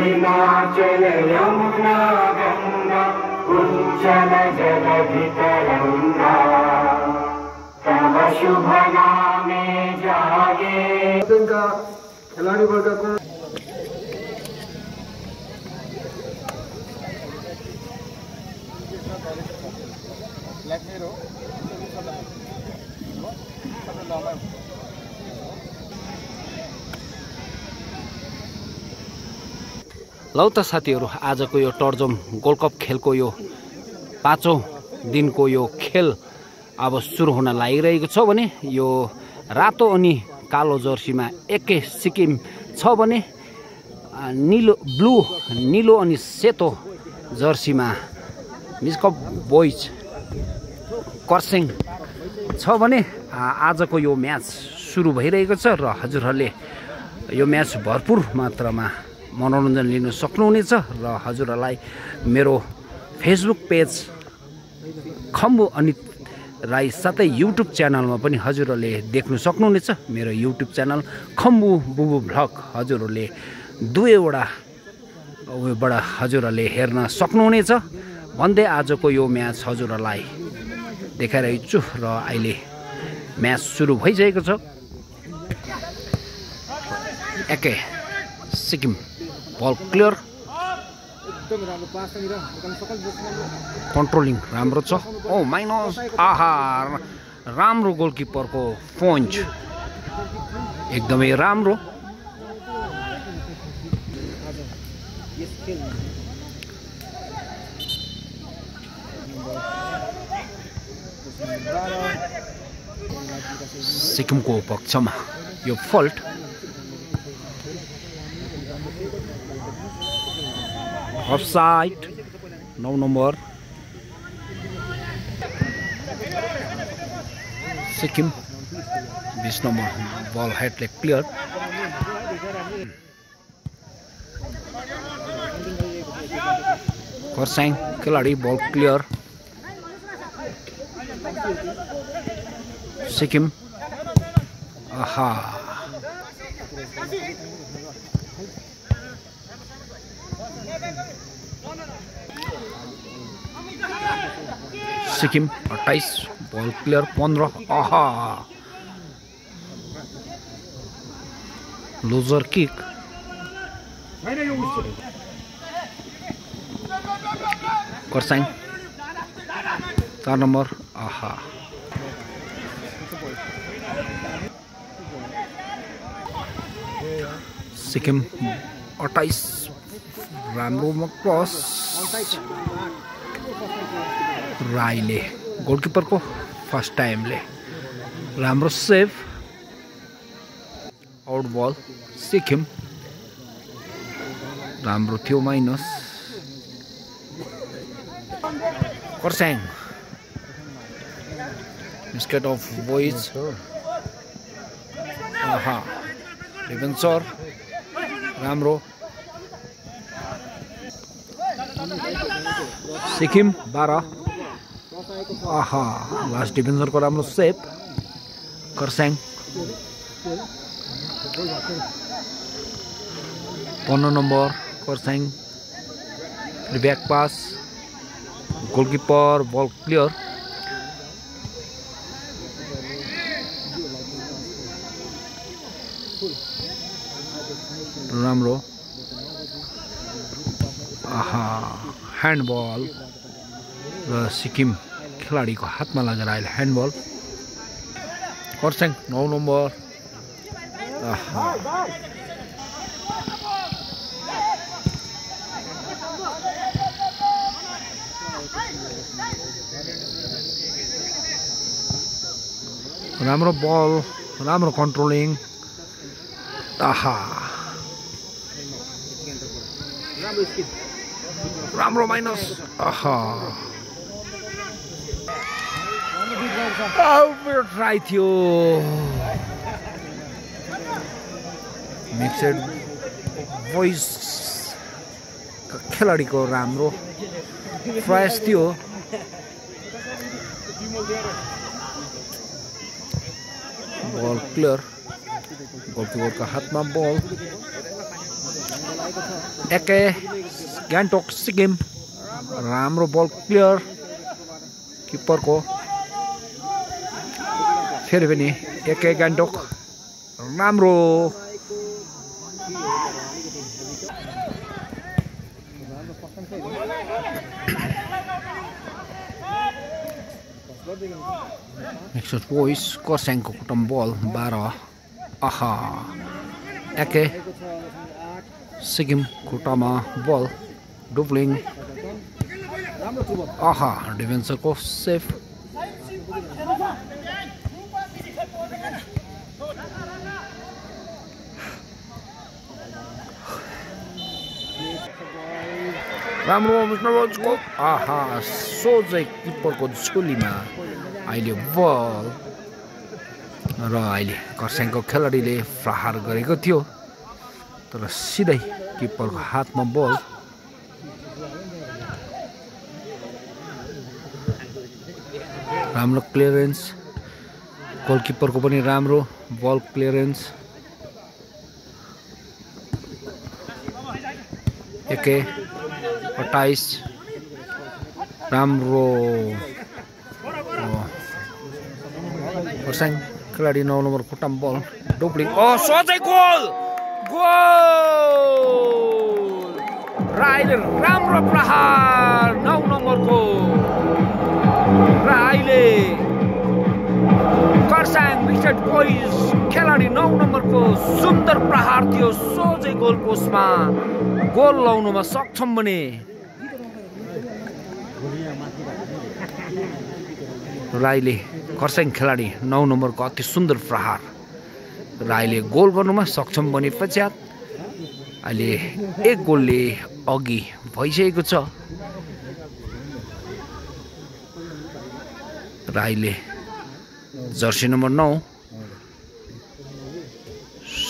हिमाचल यमुना गंगा उज्जल जलधितरंगा तव शुभ नामे जागे। का खिलाड़ी वर्ग को लौ त साथीहरु, आजको यो टर्जम गोल्ड कप खेलको यो 5औं दिनको यो खेल अब सुरु हुन लागिरहेको छ भने यो रातो अनि कालो जर्सीमा एकै सिक्किम छ भने नीलो अनि सेतो जर्सीमा मिस्कप बोइज कर्सेङ छ भने आजको यो म्याच सुरु भइरहेको छ र हजुरहरूले यो म्याच भरपूर मात्रामा मनोरञ्जन लिन सक्नुहुनेछ र हजुरहरूलाई मेरो फेसबुक पेज खम्बु अनित राई साथै युट्युब च्यानलमा पनि हजुरहरूले देख्न सक्नुहुनेछ। मेरो युट्युब च्यानल खम्बु बुबु भ्लग हजुरहरूले दुवैवटा उयोबाट हजुरहरूले हेर्न सक्नुहुनेछ भन्दै आजको यो म्याच हजुरहरूलाई देखाइरहेको छु र अहिले म्याच सुरु भइसकेको छ। एकै सिक्किम बल क्लियर, कन्ट्रोलिङ राम्रो छ। ओ माइनस, आहा राम्रो गोलकिपरको पञ्च एकदमै राम्रो। सिक्किमको पक्षमा यो fault offside 9 number Sikkim 20 number ball हेडले क्लियर। कर्सेङ खेलाडी बल क्लियर। सिक्किम आहा सिक्किम 28 बल क्लियर 15 आहा लुजर किक। कर्सेङ 4 नम्बर आहा सिक्किम 28 राम्रो क्रस राईले गोलकिपरको फर्स्ट टाइमले राम्रो सेभ। आउट बल सिक्किम राम्रो थियो minus. Kurseong mistake of boys आहा डिफेन्सर राम्रो। सिक्किम 12 आहा लास्ट डिफेन्सरको राम्रो save. Kurseong 15 number Kurseong back pass goalkeeper ball clear. राम्रो आहा ह्यान्डबल र सिक्किम खेलाडीको हातमा लागेर अहिले ह्यान्डबल। कर्सेङ 9 नम्बर आहा राम्रो बल राम्रो कन्ट्रोलिङ आहा राम्रो माइनस आहा ट्राई थियो मिक्सड भोइस खेलाडीको राम्रो प्रयास थियो। बल क्लियर गोलकिपरको हातमा बल एके गान्तोक सिक्किम राम्रो बल क्लियर किपरको फेरि पनि एके गान्तोक राम्रो नेक्स्ट बोइस कर्स्याङको कुटम बल 12 आहा एके सिक्किम खुट्टामा बल डुप्लिङ आहा डिफेन्सरको सेफ राम्रो मिस्टर आहा सोझै किपरको झोलीमा अहिले बल र अहिले कर्स्याङको खेलाडीले प्रहार गरेको थियो तर सिधै किपरको हातमा बल राम्रो क्लियरेन्स गोलकिपरको पनि राम्रो बल क्लियरेन्स एके 28 राम्रो कर्स्याङ खेलाडी 9 नम्बर खुट्टामा बल डुप्लिङ सोझै गोल गोल राईले राम्रो प्रहार 9 नम्बरको राईले कर्स्याङ विकेट बोइज खेलाडी 9 नम्बरको सुन्दर प्रहार थियो सोझै गोल पोस्टमा गोल लाउनुमा सक्षम बने राईले कर्स्याङ खेलाडी 9 नम्बरको अति सुन्दर प्रहार राईले गोल गर्नुमा सक्षम बने पश्चात अहिले एक गोलले अघि भइसकेको छ राईले जर्सी नम्बर 9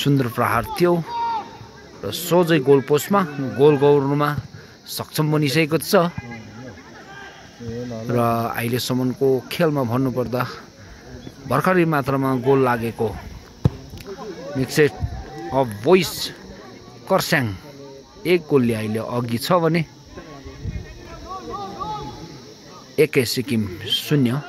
सुन्दर प्रहार थियो र सोझै गोल पोस्टमा गोल गर्नुमा सक्षम बनिसकेको छ र अहिलेसम्मको खेलमा भन्नुपर्दा भर्खरै मात्रामा गोल लागेको मिक्सेड अफ बोइस कर्स्याङ एक गोलले अहिले अघि छ भने एके सिक्किम 0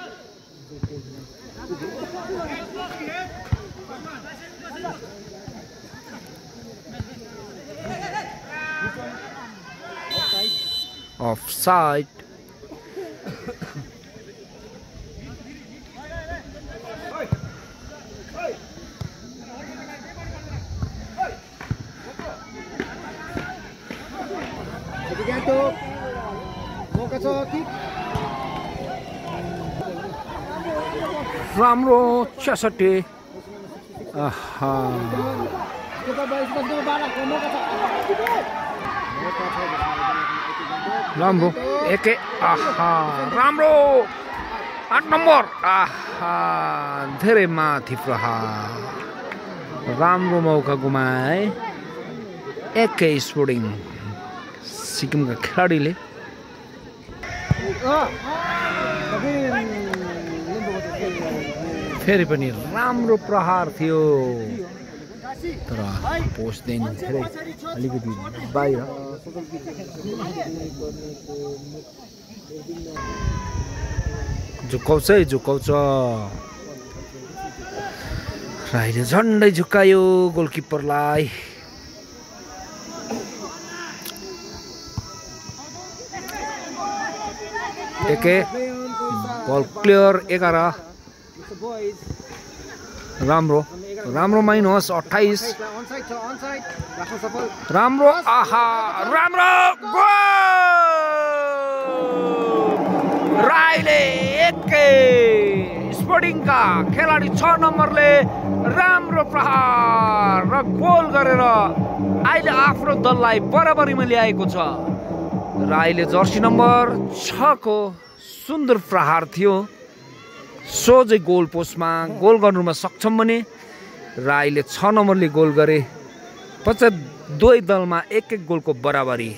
offside राम्रो 66 राम्रो एके राम्रो 8 नम्बर धेरै माथि प्रहार राम्रो मौका गुमाए एके स्पोर्टिङ सिक्किमका खेलाडीले फेरि पनि राम्रो प्रहार थियो तर पोस्टदेखि धेरै अलिकति बाहिर झुकाउँछ राईले झन्डै झुकायो गोलकिपरलाई एके बल क्लियर 11 राम्रो माइनस 28 राम्रो राम्रो राईले एके स्पोर्टिङका खेलाडी 6 नम्बरले राम्रो प्रहार र गोल गरेर अहिले आफ्नो दललाई बराबरीमा ल्याएको छ राईले जर्सी नम्बर 6 को सुन्दर प्रहार थियो सोझै गोल पोस्टमा गोल गर्नुमा सक्षम बने राईले 6 नम्बरले गोल गरे पश्चात दुवै दलमा एक गोलको बराबरी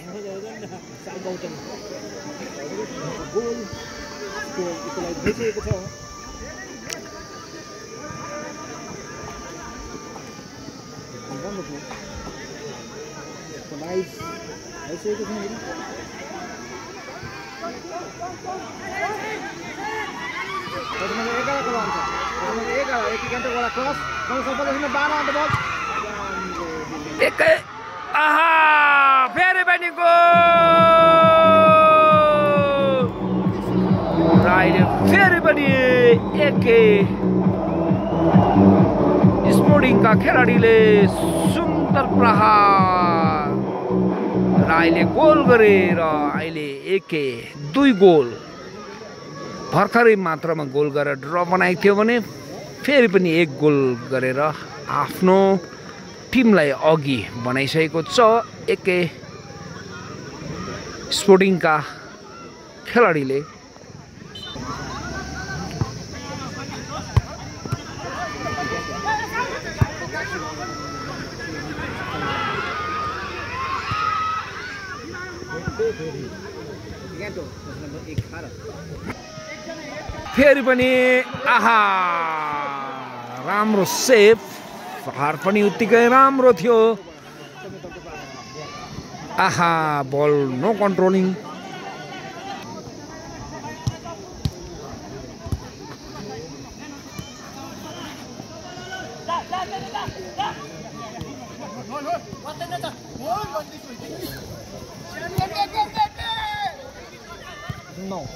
एकै आहा फेरि पनि राईले फेरि पनि एकै स्पोर्टिङका खेलाडीले सुन्दर प्रहार राईले गोल गरेर अहिले एकै 2 गोल भर्खरै मात्रामा गोल गरेर ड्र बनाएको थियो भने फेरि पनि 1 गोल गरेर आफ्नो टिमलाई अघि बनाइसकेको छ एकै स्पोर्टिङका खेलाडीले। फेरि पनि आहा राम्रो सेभ हार पनि उत्तिकै राम्रो थियो। आहा बल नो कन्ट्रोलिङ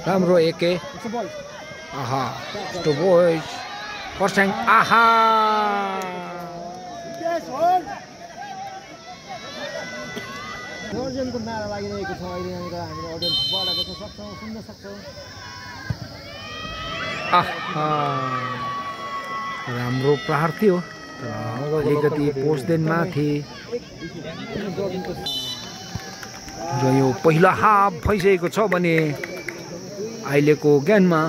राम्रो एकै आहा to boys Korseng आहा सर्जनको नारा लागिरहेको छ अहिले यहाँनिर हामीले अडियन्स बढाएको सक्छौँ सुन्न सक्छौँ। आहा राम्रो प्रहार थियो अलिकति पोस्टदेन माथि र यो पहिलो हाफ भइसकेको छ भने अहिलेको गेममा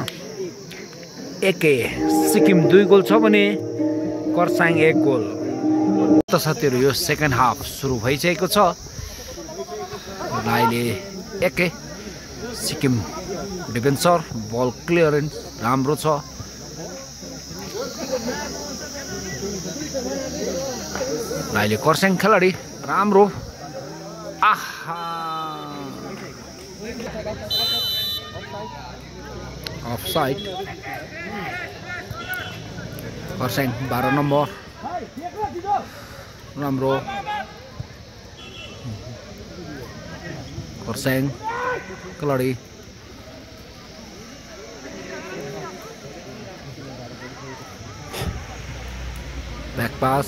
एकै सिक्किम 2 गोल छ भने कर्साङ 1 गोल। साथीहरू यो सेकेन्ड हाफ सुरु भइसकेको छ र अहिले एकै सिक्किम डिफेन्सर बल क्लियरेन्स राम्रो छ। अहिले कर्साङ खेलाडी राम्रो आहा अफसाइड कर्साङ 12 नम्बर राम्रो कर्साङ खेलाडी ब्याक पास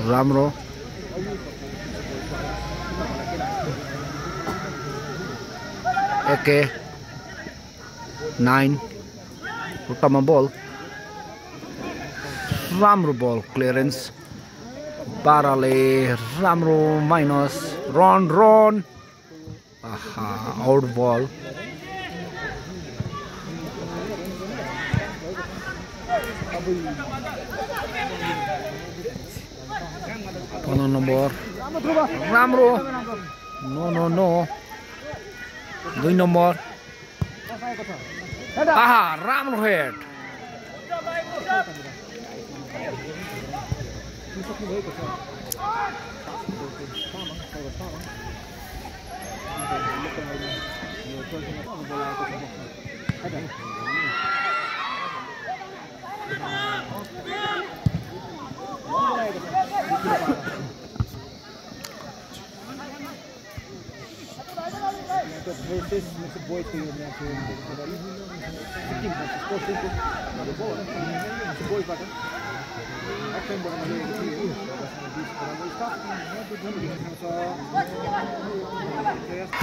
राम्रो एकै 9 खुट्टामा बल राम्रो बल क्लियरेन्स 12 ले राम्रो माइनस रन आहा आउट बल नम्बर राम्रो नो 2 नम्बर आहा राम्रो हेड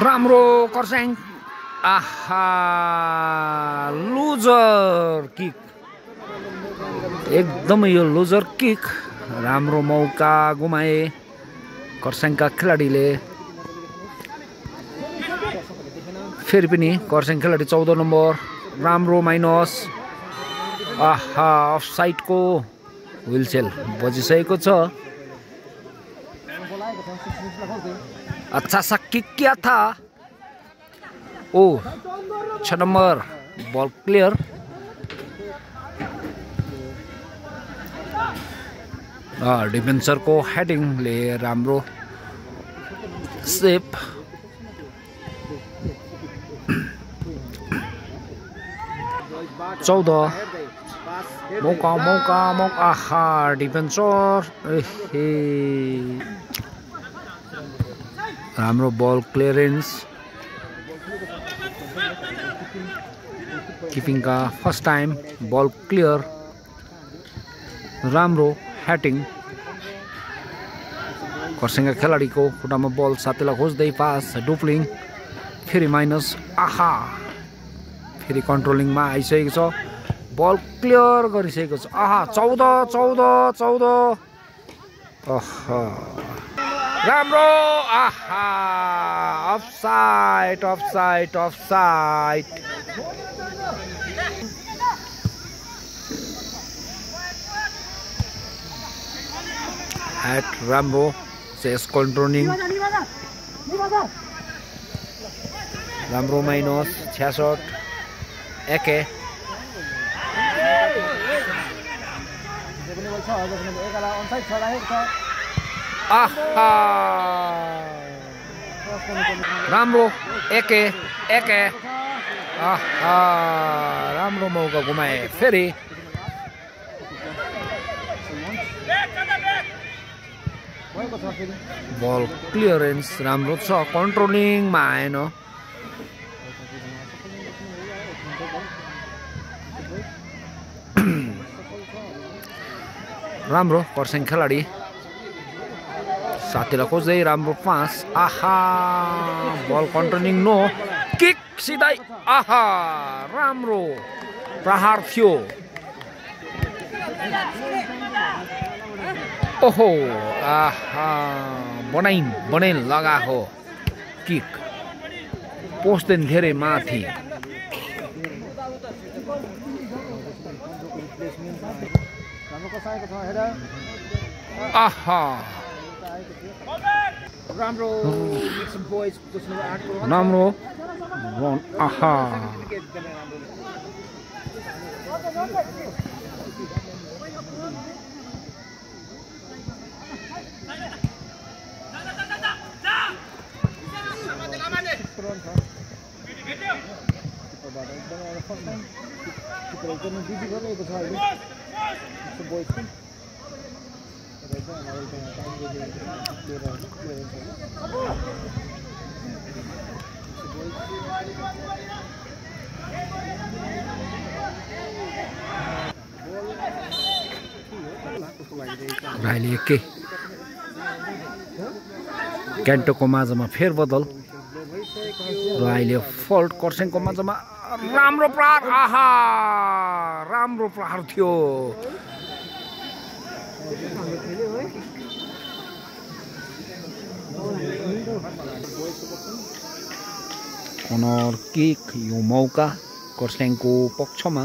राम्रो कर्साङ आहा लुजर किक एकदमै यो लुजर किक राम्रो मौका गुमाए कर्साङका खेलाडीले। फेरि पनि कर्साङ खेलाडी 14 नम्बर राम्रो माइनस आहा अफसाइडको व्हिलसेल बजिसकेको छ। अच्छा सा किक क्या था ओ 6 नंबर बॉल क्लियर डिफेन्सरको हेडिङले राम्रो सेप। चौध मौका मौका मौका आहा डिफेन्सर राम्रो बल क्लियरेन्स। किपिङका फर्स्ट टाइम बल क्लियर राम्रो हेडिङ। खरसाङका खेलाडीको खुट्टामा बल साथीलाई खोज्दै पास डुप्लिङ फेरि माइनस आहा फेरि कन्ट्रोलिङमा आइसकेको छ बल क्लियर गरिसकेको छ आहा 14 आहा राम्रो आहा अफसाइड अफसाइड अफसाइड। राम्रो चेस कन्ट्रोलिङ राम्रो माइनस 66 एके आहा राम्रो एके आहा राम्रो मौका गुमाए फेरि बल क्लियरेन्स राम्रो छ कन्ट्रोलिङमा आएन। राम्रो खरसाङ खेलाडी साथीलाई खोज्दै राम्रो पास आहा बल कन्ट्रोलिङ नो किक सिधै आहा राम्रो प्रहार थियो। ओहो आहा बनाइ लगाएको किक पोस्टदेखि धेरै माथि आहा राम्रो आहा राईले एकै ग्यान्टोकको माझमा फेरबदल र अहिले फल्ट खरसाङको माझमा राम्रो प्रहार आहा राम्रो प्रहार थियो। कर्नर किक यो मौका खरसाङको पक्षमा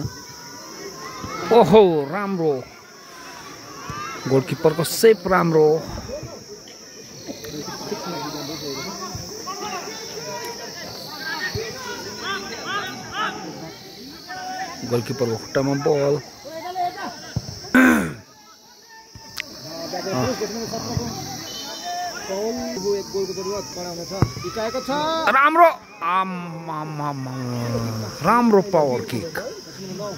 ओहो राम्रो गोलकिपरको सेप राम्रो गोलकिपरको खुट्टामा बल राम्रो राम्रो पावर किक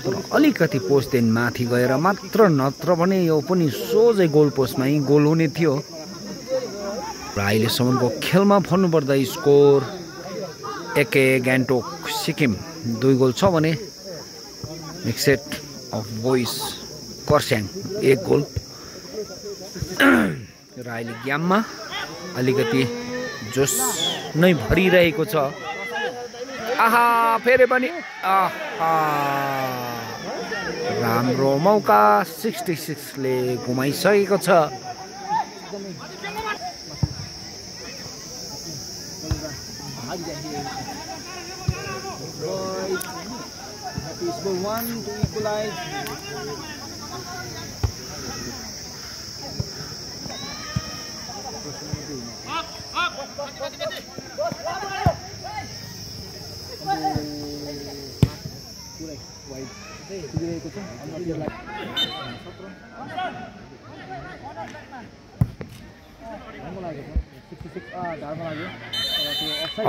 तर अलिकति पोस्टदेखि माथि गएर मात्र नत्र भने यो पनि सोझै गोल पोस्टमै गोल हुने थियो। र अहिलेसम्मको खेलमा भन्नुपर्दा score AK Gangtok Sikkim 2 goal छ भने mixed of boys Kurseong 1 goal. र अहिले गेममा अलिकति जोस नै भरिरहेको छ आहा फेरि पनि आहा राम्रो मौका 66 ले घुमाइसकेको छ।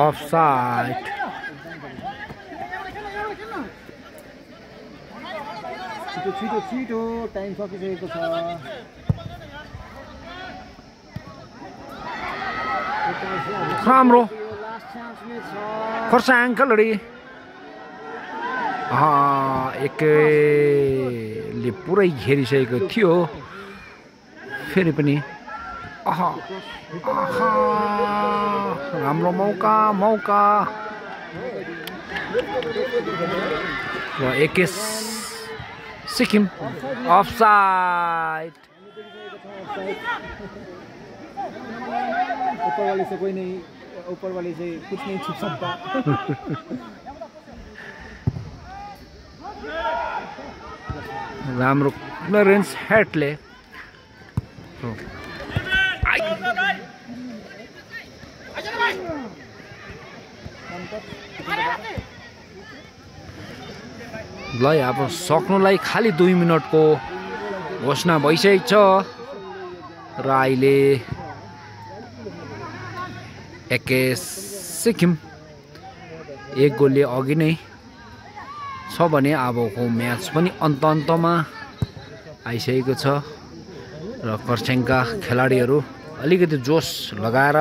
अफसाइड छिटो टाइम सकिसकेको छ राम्रो खर्साङ खेलाडी एकैले पुरै घेरिसकेको थियो फेरि पनि राम्रो मौका र एके सिक्किम अफसाइड ऊपर वाले से कोई नहीं ऊपर वाले से कुछ नहीं छुप सकता राम्रो क्लियरेन्स हेडले ल अब सक्नुलाई खालि 2 मिनटको घोषणा भइसकेको छ र अहिले एके सिक्किम 1 गोलले अघि नै छ भने अबको म्याच पनि अन्तमा आइसकेको छ र खरसाङका खेलाडीहरू अलिकति जोस लगाएर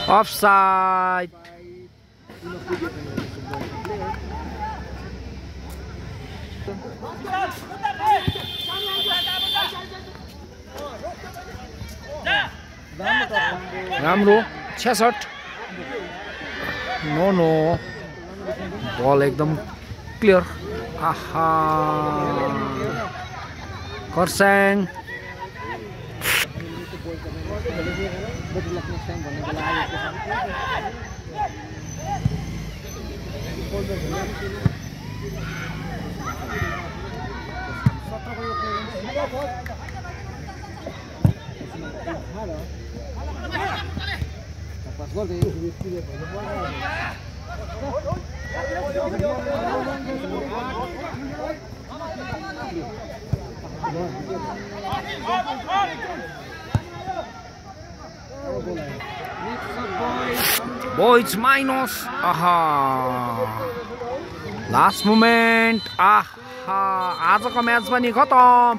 अफसाइड राम्रो 66 नो बल एकदम clear Kurseong Boys minus last moment आजको म्याच पनि खतम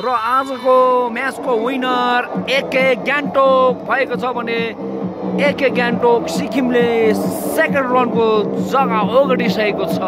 र आजको म्याचको विनर एके गान्तोक भएको छ भने एके गान्तोक सिक्किमले सेकेन्ड राउन्डको जग्गा ओगटिसकेको छ।